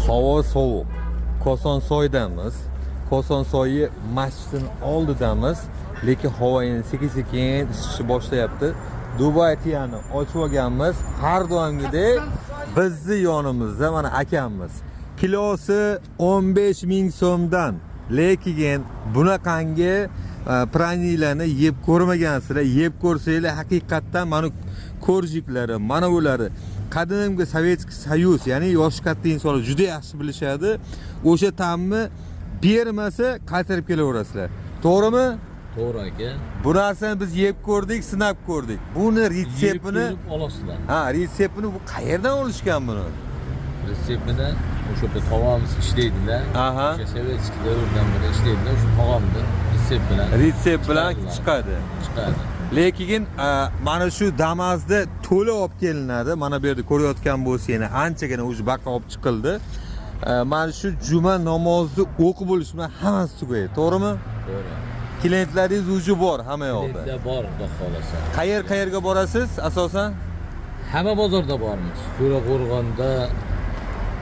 Havo sovuq. Kosonsoydamiz. Kosonsoyi masjidini oldidamiz. Lekin havo endi sekin-sekin isishni boshlayapti. Dubay Tea'ni ochib olganmiz. Har doimgidek bizni yonimizda mana akamiz. Kilosi 15 ming so'mdan. Lekin bunaqangi pranilarni yeb ko'rmagansizlar. Yeb ko'rsanglar, haqiqatdan mana коржик lari, mana bular qadimgi Советский Союз, ya'ni yoshi katta insonlar juda yaxshi bilishadi. O'sha ta'mni bermasa, qaytarib kelaverasizlar. To'g'rimi? To'g'ri, aka. Bu narsani biz yeb ko'rdik, sinab ko'rdik. Buni Yeb retseptini ko'rib olasizlar. Ha, retseptini bu qayerdan olishgan buni? Retseptini o'sha bir tog'amiz ishlaydilar. O'sha советский davrdan beri ishlaydilar. O'sha tog'amni retsept bilan Retsept bilan chiqardilar. Chiqadi. Chiqadi. Lekin mana shu Damazda to'la olib kelinadi. Mana bu yerda ko'rayotgan bo'lsangiz, anchagina уже baqa olib chiqildi. Mana shu juma namozni o'qib bo'lish bilan hammasi tugaydi. To'g'rimi? To'g'ri. Klientlaringiz уже bor hamma yoqda. Klientlar bor, xudo xohlasa. Qayer qayerga borasiz asosan? Hamma bozorda bormiz. To'raqo'rg'onda,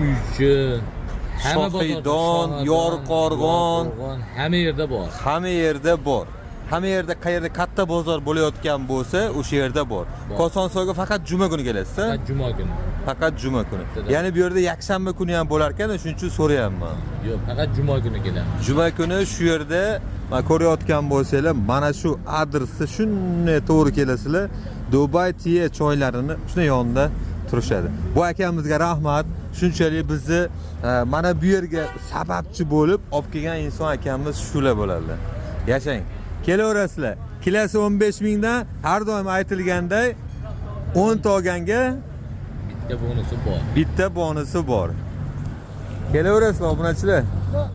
Uychi, hamma bozorda, Shohiydon, Shohidon, Yorqorg'on. Yorqo'rg'on, hamma yerda bor. Hamma yerda bor. Hamma yerda, qayerda katta bozor bo'layotgan bo'lsa, o'sha yerda bor. Bor. Kosonsoyga faqat juma kuni kelasiz, a? Faqat juma kuni. Faqat juma kuni. Bittadan. Ya'ni bu yerda yakshanba kuni ham bo'lar ekan, shuning uchun so'rayapman. Yo'q, faqat juma kuni kelamiz. Juma kuni shu yerda mana ko'rayotgan bo'lsanglar, mana shu adresda shunday to'g'ri kelasizlar. Dubay Tea choylarini shunday yonida turishadi. Bu akamizga rahmat. Shunchalik bizni mana bu yerga sababchi bo'lib olib kelgan inson akamiz shular bo'ladilar. Yashang. Kelaverasizlar. Kilosi 15 mingdan, har doim aytilganday, 10 ta olganga Bitta bonusi bor. Bitta bonusi bor. Kelaverasizlar, obunachilar.